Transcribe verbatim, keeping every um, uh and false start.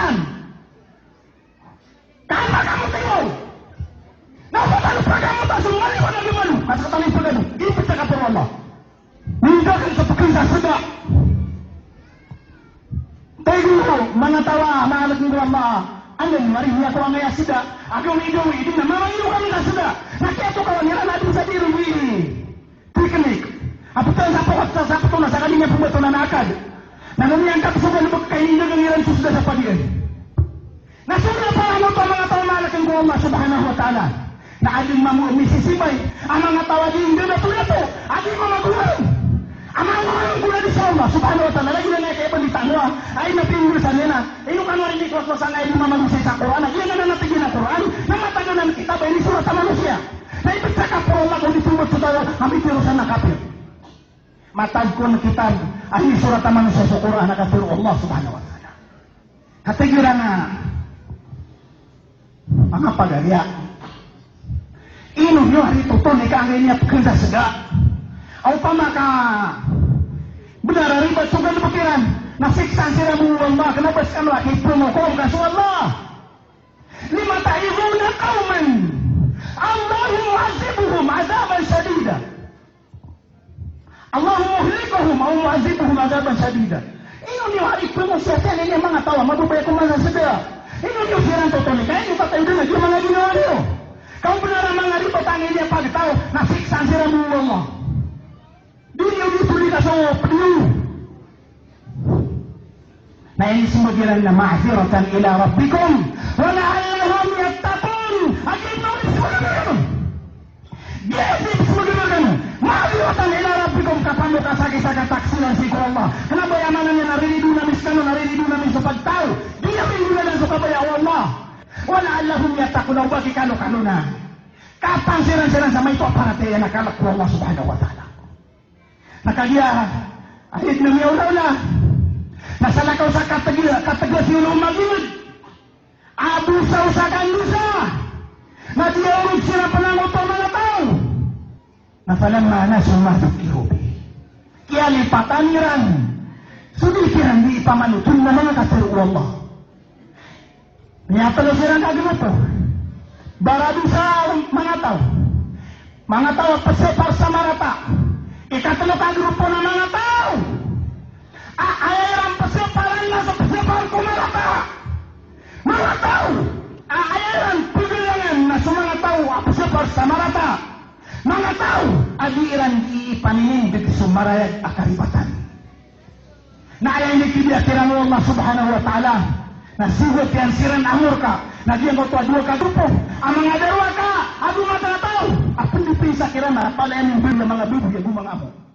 Qur'an. Ka an ba kamo tig iyan. Na o ba tano pagamo ta so mali o ba tano malo. Ka sktano i pagano. Ipd ka pn o Allah. Minda kn sa pkn sa sda. Tig o manga taw a malk ko Allah, anda niyo ari miyatoa angkaya sda? Agaw niyo, di na mamangni kami sa sda. Na kiyatokawan iran a di sa di ron i teknik a ptn sa pokot sa sapto na sakali niyan pmbatonan a akad. Na miyangkat so galbk ka indagang iran so sda sa padian. Na so miyapanoto a manga taw a malk ko Allah subhanahu wa ta'ala. Na adn mambo misisibay a manga taw a di ndadato-dato, a di mamagowaan. A manga taw a di sa Allah subhanahu wa ta'ala, lagid anan i kaibalita ko a, ay na pinggol sa nila. Ino kano ari di ko so sangay di mamagosay sa Qur'an, a giyanan a tig iyan a Qur'an, na matagan a kitab a inisorat a manosiya. Na ipthakapor o Allah ko di tombot so taw a mitharo san na kapir. Matag kon kitab a inisorat a manosiya so Qur'an a katharo o Allah subhanahu wa ta'ala. Katharo iran a manga pagariya, ino niyo ari totonika angkaya niyan pkn sa sda? A opama ka bnar a ribat so galbk iran, na siksaan siran bo o Allah, kna ba skano a kiphongokom ka so Allah. Lima ta'idhuna qawman Allahu mu'adhdhibuhum 'adhaban shadida. Allahu muhlikuhum aw mu'adhdhibuhum 'adhaban shadida. Ino niyo ari pmosiyat iyan a manga taw a mababaya ko masa sda? Ino niyo siran totonika, ino tatay dn a giya manga ginawa niyo? Ka o bnar a manga ribat angkaya niyan pagtaw, na siksaan siran bo o Allah. Di niyo di tolika so pd iyo. Na inismbag iran na ma'dhiratan ila rabbikum wa la'allahum yattaqun. A giya na inismbag iran. Giya na inismbag iran. Ma'dhiratan ila rabbikum, kapamokasakisak a taksilan sii ko Allah. Kna ba aya maana niyan na riridoon ami skano, na riridoon ami so pagtaw. Di ami ngolalan so kabaya o Allah. Wa la'allahum yattaqun, o ba ki kalokalo na kapangsiran siran sa maito a paratiyaya na kalk ko Allah subhanahu wa ta'ala. Na kagiya, a tig na miyaolaola, na salakaw sa katg, katg sii ron magilid a dosa o sakan dosa, na di orog siran pnangoto a manga taw. Na falamma nasu ma dhukkiru bihi, kiyalipatan iran so di kiran di ipamanothol na manga katharo o Allah. Miyatlo siran ka grupo. Baradosa manga taw, manga taw a psipar sa marata. Ikatlo ka grupo na manga taw a aya iran psiparan na so psipar ko marata. Manga taw a aya iran pgalangan na so manga taw a psipar sa marata. Manga taw a di iran di ipaninindg so marayag a karibatan. Na aya inikidiya kiran o Allah subhanahu wa ta'ala na siyogat iyan siran a morka. Na giyangkoto a dowa ka grupo a manga darowaka a dowa ka taw a pndipinsa kiran a palayan iyan a manga baboy ago manga amo.